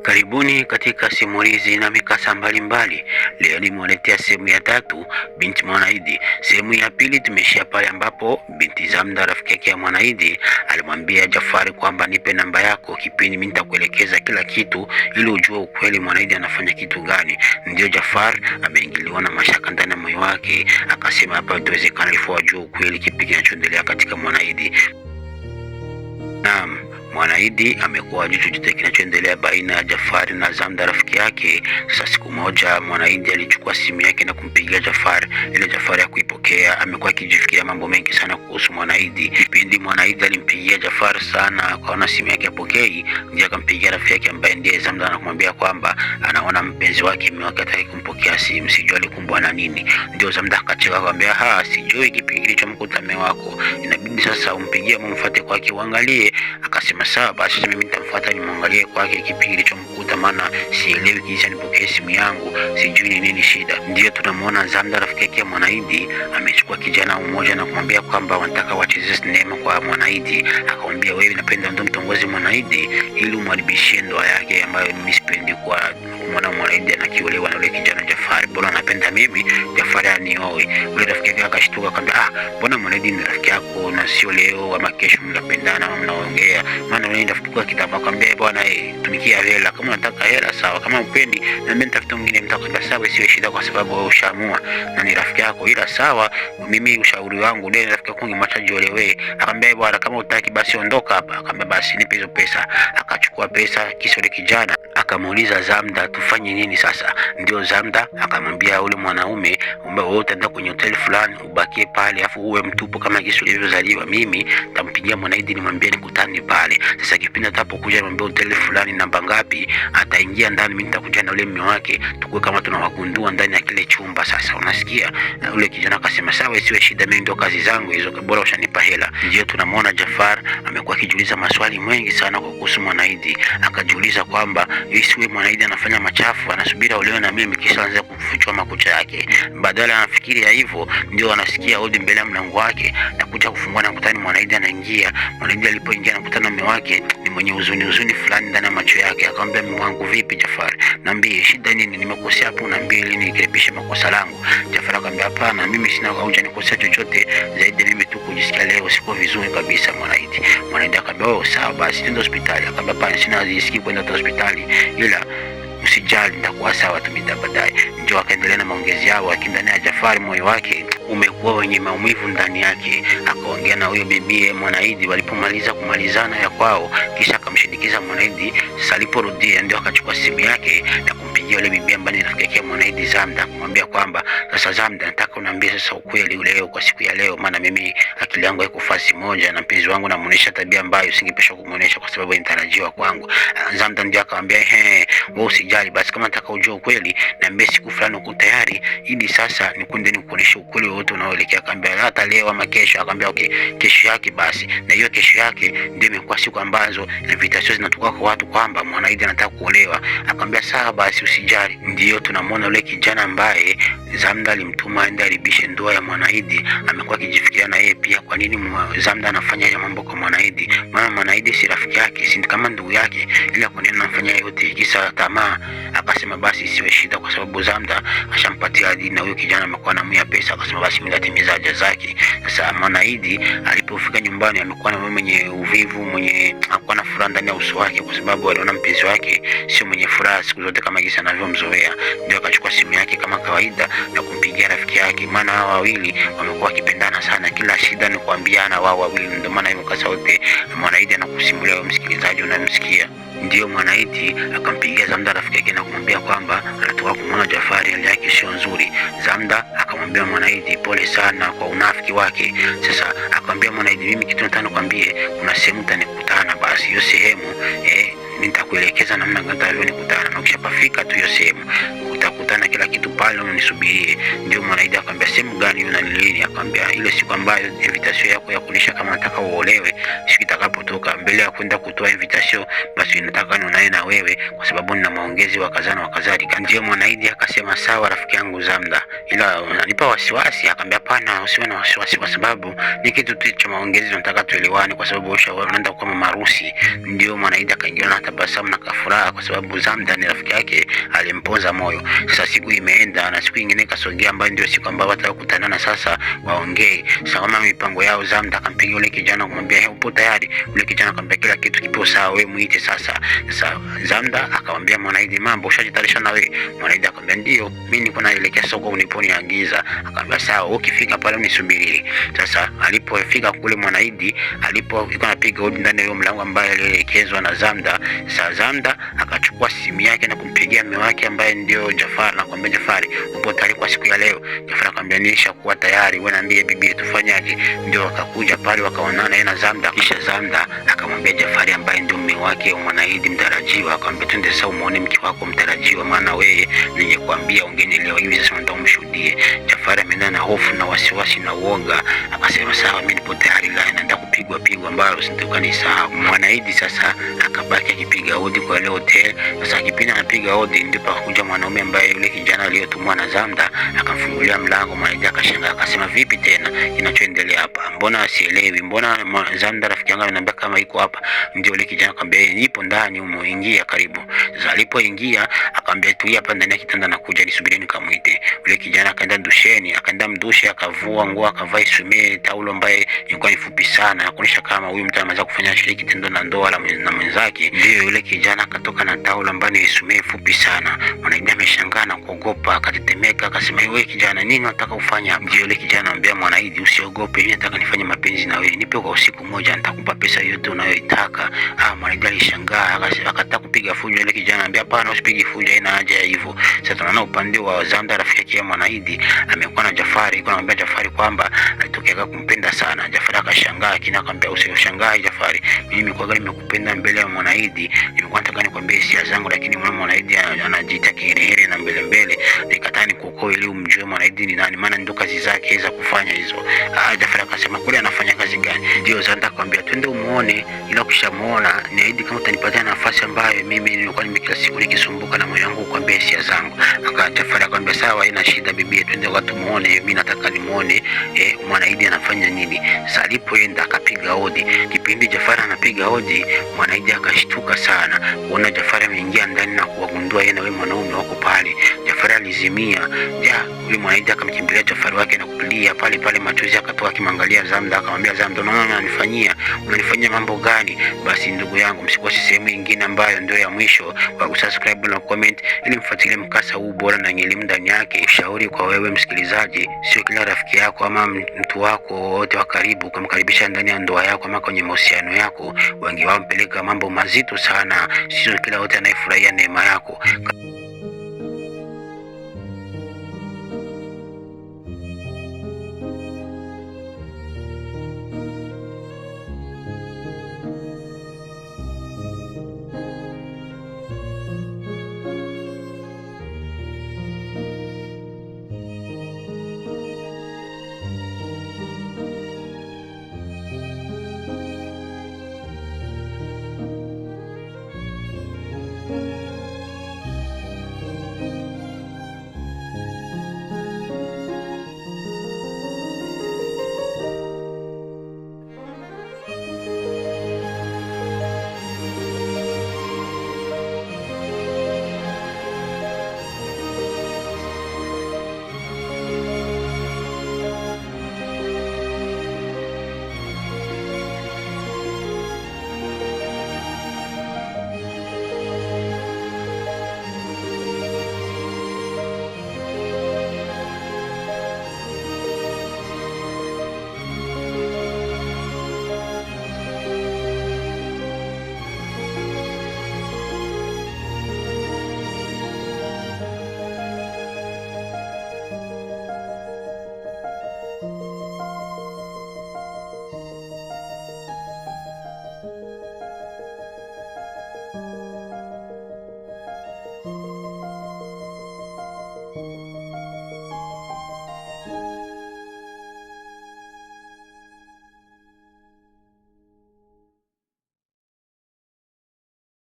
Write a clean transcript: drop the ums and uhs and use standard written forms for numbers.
Karibuni katika simulizi na mikasa mbalimbali. Leo nimewaletea sehemu ya tatu, binti Mwanaidi. Sehemu ya pili tumeishia pale ambapo binti Zamda, rafiki yake ya Mwanaidi, alimwambia Jafari kwamba nipe namba yako, kipindi mimi nitakuelekeza kila kitu ili ujue ukweli Mwanaidi anafanya kitu gani. Ndio Jafar ameingiliwa na mashaka ndani ya moyo wake, akasema hapa itawezekana ifo ajue ukweli kipi kinachoendelea katika Mwanaidi. Naam, Mwanaidi amekuwa hajui chochote kinachoendelea baina ya Jafari na Zamda rafiki yake. Sasa siku moja Mwanaidi alichukua simu yake na kumpigia Jafari, ile Jafari ya kuipokea. Amekuwa akijifikiria mambo mengi sana kuhusu Mwanaidi. Kipindi Mwanaidi alimpigia Jafari sana, akaona simu yake apokei, ndiye akampigia rafiki yake ambaye ndiye Zamda na kumwambia kwamba anaona mpenzi wake mume wake hataki kumpokea simu, sijui alikumbwa na nini. Ndio Zamda akacheka akamwambia, ha, sijui kipi kilichomkuta mume wako, inabidi sasa umpigie ama umfuate kwake uangalie. Akasema sawa basi, mimi nitamfuata nimwangalie kwake kipi kilichomkuta, maana sielewi kisha nipokee simu yangu, sijui ni nini shida. Ndio tunamwona Zamda rafiki yake Mwanaidi amechukua kijana mmoja na kumwambia kwamba wanataka wacheze sinema kwa Mwanaidi. Akamwambia wewe, napenda ndo mtongozi Mwanaidi ili umharibishie ndoa yake ambayo mimi sipendi kwa kumwona Mwanaidi anakiolewa na yule kijana Jafari, bora anapenda mimi Jafari anioe. Yule rafiki yake akashtuka akamwambia, ah, mbona Mwanaidi ni rafiki yako na sio leo ama kesho mnapendana ama mnaongea, maana wewe rafiki yako kitambo. Akamwambia bwana, eh, tumikia hela, kama unataka hela sawa, kama upendi na mimi nitafuta mwingine. Mtakwambia sawa, isiwe shida, kwa sababu wewe ushaamua na ni rafiki yako, ila sawa, mimi ushauri wangu ndio rafiki yako ungemwacha jiolewe. Akamwambia bwana, kama utaki basi ondoka hapa. Akamwambia basi nipe hizo pesa. Akachukua pesa, kisha yule kijana akamuuliza Zamda, tufanye nini sasa? Ndio Zamda akamwambia ule mwanaume, wewe utaenda kwenye hoteli fulani ubakie pale, afu uwe mtupu kama jinsi ulivyozaliwa. Mimi nitampigia Mwanaidi nimwambie nikutane pale. Sasa kipindi atapokuja nimwambie hoteli fulani namba ngapi, ataingia ndani, mimi nitakuja na ule mume wake, tukue kama tunawagundua ndani ya kile chumba. Sasa unasikia? Na ule kijana akasema sawa, isiwe shida, mimi ndio kazi zangu hizo, bora ushanipa hela. Ndio tunamwona Jafar amekuwa akijiuliza maswali mengi sana kwa kuhusu Mwanaidi. Akajiuliza kwamba isiwe Mwanaidi anafanya machafu, anasubiri aolewe na mimi kisha aanze kufichua makucha yake. Badala anafikiria hivyo, ndio anasikia hodi mbele ya mlango wake na kuja kufungua na kutani Mwanaidi anaingia. Mwanaidi alipoingia na kutana mume wake ni mwenye huzuni huzuni fulani ndani ya macho yake. Akamwambia, mume wangu vipi Jafar, niambie shida nini, nimekosea hapo, niambie ili nirekebishe makosa langu. Jafar akamwambia, hapana, mimi sina hujanikosea chochote zaidi mimi tu kujisikia leo siko vizuri kabisa Mwanaidi. Mwanaidi akamwambia, oh sawa basi twende hospitali. Akamwambia, hapana, sina jisikii kwenda hospitali, ila usijali nitakuwa sawa tu mida baadaye. Ndio akaendelea na maongezi yao, lakini ndani ya Jafari moyo wake umekuwa wenye maumivu ndani yake. Akaongea na huyo bibie Mwanaidi, walipomaliza kumalizana ya kwao, kisha akamshindikiza Mwanaidi. Sasa aliporudia, ndio akachukua simu yake na kumpigia yule bibie ambaye ni rafiki yake Mwanaidi, Zamda, kumwambia kwamba sasa Zamda, nataka uniambie sasa ukweli leo kwa siku ya leo, maana mimi akili yangu haiko fasi moja na mpenzi wangu namuonesha tabia ambayo singepaswa kumuonesha kwa sababu inatarajiwa kwangu. Zamda ndio akamwambia, ehe, wewe usijali basi, kama nataka ujue ukweli niambie siku fulani uko tayari, ili sasa nikunde nikuoneshe ukweli wote unaoelekea. Akamwambia hata leo ama kesho. Akamwambia okay, kesho yake basi. Na hiyo kesho yake ndio imekuwa siku ambazo invitation zinatoka kwa watu kwamba Mwanaidi anataka kuolewa. Akamwambia sawa basi, usijali. Ndio tunamwona yule kijana ambaye Zamda alimtuma aende aribishe ndoa ya Mwanaidi, amekuwa akijifikiria na yeye pia, kwa nini Zamda anafanya haya mambo kwa Mwanaidi? Maana Mwanaidi si rafiki yake, si kama ndugu yake, ila kwa nini anafanya yote kisa tamaa? Akasema basi isiwe shida, kwa sababu Zamda ashampatia ahadi na huyo kijana amekuwa anamwia pesa. Akasema basi mimi natimiza haja zake. Sasa Mwanaidi alipofika nyumbani, amekuwa na mwenye uvivu, mwenye hakuwa na furaha ndani ya uso wake, kwa sababu aliona mpenzi wake sio mwenye furaha siku zote kama jinsi anavyomzoea. Ndio akachukua simu yake kama kawaida na kumpigia rafiki yake, maana hawa wawili wamekuwa wakipendana sana, kila shida ni kuambiana wao wawili. Ndio maana hivyo kwa sauti Mwanaidi anakusimulia wewe msikilizaji unamsikia. Ndio Mwanaidi akampigia Zamda rafiki yake na kumwambia kwamba anatoka kumwona Jafari, hali yake sio nzuri. Zamda akamwambia Mwanaidi pole sana kwa unafiki wake. Sasa akamwambia Mwanaidi, mimi kitu nataka nikwambie, kuna sehemu utanikutana, basi hiyo sehemu nitakuelekeza namna gani utakavyonikutana, na ukishapafika tu hiyo sehemu Utakutana kila kitu pale, unanisubirie. Ndio Mwanaidi akamwambia sehemu gani una lini? Akamwambia ile siku ambayo invitation yako ya kuonyesha kama nataka uolewe, siku itakapotoka, mbele ya kwenda kutoa invitation, basi nataka nionae na wewe kwa sababu nina maongezi wa kadhaa na wa kadhalika. Ndio Mwanaidi akasema sawa, rafiki yangu Zamda, ila unanipa wasiwasi. Akamwambia hapana, usiwe na wasiwasi kwa sababu ni kitu tu cha maongezi, tunataka tuelewane kwa sababu unaenda kuwa mama harusi. Ndio Mwanaidi akaingia na tabasamu na kafuraha kwa sababu Zamda ni rafiki yake, alimpoza moyo. Sasa siku imeenda na siku nyingine ikasogea, ambayo ndio siku ambayo watakutana na sasa waongee. Sasa kama mipango yao, Zamda akampiga yule kijana kumwambia hey, upo tayari? Yule kijana akamwambia kila kitu kipo sawa, wewe muite sasa. Sasa Zamda akamwambia Mwanaidi, mambo ushajitayarisha na wewe? Mwanaidi akamwambia ndio, mimi niko naelekea soko uniponiagiza. Akamwambia sawa, ukifika pale unisubirie. Sasa alipofika kule Mwanaidi, alipo yuko anapiga hodi ndani ya mlango ambaye alielekezwa na Zamda. Sasa Zamda akachukua simu yake na kumpigia mume wake ambaye ndio Jafari na kumwambia Jafari, upo tayari kwa siku ya leo? Jafari akamwambia nishakuwa tayari, wewe niambie bibi tufanyaje? Ndio akakuja pale wakaonana yeye na Zamda. Kisha Zamda akamwambia Jafari ambaye ndio mume wake Mwanaidi mtarajiwa, akamwambia twende sasa umuone mke wako mtarajiwa, maana wewe ningekuambia ungenielewa hivi sasa nataka umshuhudie. Jafari ameenda na hofu na wasiwasi na uoga, akasema sawa, mimi nipo tayari, la naenda kupigwa pigwa ambalo sitokanisahau. Mwanaidi sasa akabaki akipiga hodi kwa ile hotel. Sasa kipindi anapiga hodi, ndipo akakuja mwanaume ambaye yule kijana aliyotumwa na Zamda, akamfungulia mlango. Mwanaidi akashangaa akasema, vipi tena kinachoendelea hapa? Mbona asielewi? Mbona Zamda rafiki yangu ananiambia kama iko hapa? Ndio yule kijana akamwambia nipo ndani humo, ingia karibu. Sasa alipoingia akamwambia tulia hapa ndani ya kitanda, nakuja, nisubirie nikamwite. Yule kijana akaenda dusheni, akaenda mdushe, akavua nguo, akavaa isumie taulo ambaye ilikuwa ni fupi sana, kuonyesha kama huyu mtu anaweza kufanya shiriki tendo la ndoa na mwenzake. Ndio yule kijana akatoka na taulo ambayo ni isumie fupi sana. Mwanaidi ameshangaa na kuogopa, akatetemeka, akasema wewe kijana, nini unataka kufanya hapa? Ndio yule kijana anamwambia Mwanaidi, usiogope, mimi nataka nifanye mapenzi na wewe, nipe kwa usiku mmoja, nitakupa pesa yote unayoitaka. Mwanaidi alishangaa, akataka kupiga fujo. Yule kijana anamwambia hapana, usipige fujo, haina haja ya hivyo. Sasa tunaona upande wa Zamda rafiki yake Mwanaidi amekuwa na Jafari, yuko anamwambia Jafari kwamba alitokea kumpenda sana. Jafari akashangaa, lakini akamwambia usishangae Jafari, mimi nimekuwa nimekupenda mbele ya Mwanaidi, nilikuwa nataka nikwambie hisia zangu, lakini Mwanaidi anajiita kiherehere na mbele mbele, nikataa nikuokoe ili umjue Mwanaidi ni nani, maana ndio kazi zake za kufanya hizo. Jafari akasema kule anafanya kazi gani? Ndio Zamda akamwambia twende umuone, ila ukishamuona niahidi kama utanipatia nafasi ambayo mimi nilikuwa kila siku nikisumbuka na moyo wangu kukwambia hisia zangu. Jafari akamwambia sawa, haina shida bibi, twende kwa tumuone, mimi nataka nimuone Mwanaidi anafanya nini. Sasa alipoenda akapiga hodi. Kipindi Jafari anapiga hodi, Mwanaidi akashtuka sana kuona Jafari ameingia ndani na kuwagundua yeye na yule mwanaume wako pale. Jafari alizimia. Yule Mwanaidi akamkimbilia Jafari wake na kulia pale pale, machozi akatoka akimwangalia Zamda, akamwambia Zamda, unaona unanifanyia mambo gani? Basi ndugu yangu, msikose sehemu nyingine ambayo ndio ya mwisho kwa kusubscribe na comment ili mfuatilie mkasa huu bora na elimu ndani yake. Ushauri kwa wewe msikilizaji, sio kila rafiki yako ama mtu wako wote wa karibu kumkaribisha ndani ya ndoa yako ama kwenye mahusiano yako. Wengi wao mpeleka mambo mazito sana, sio kila wote anayefurahia neema yako.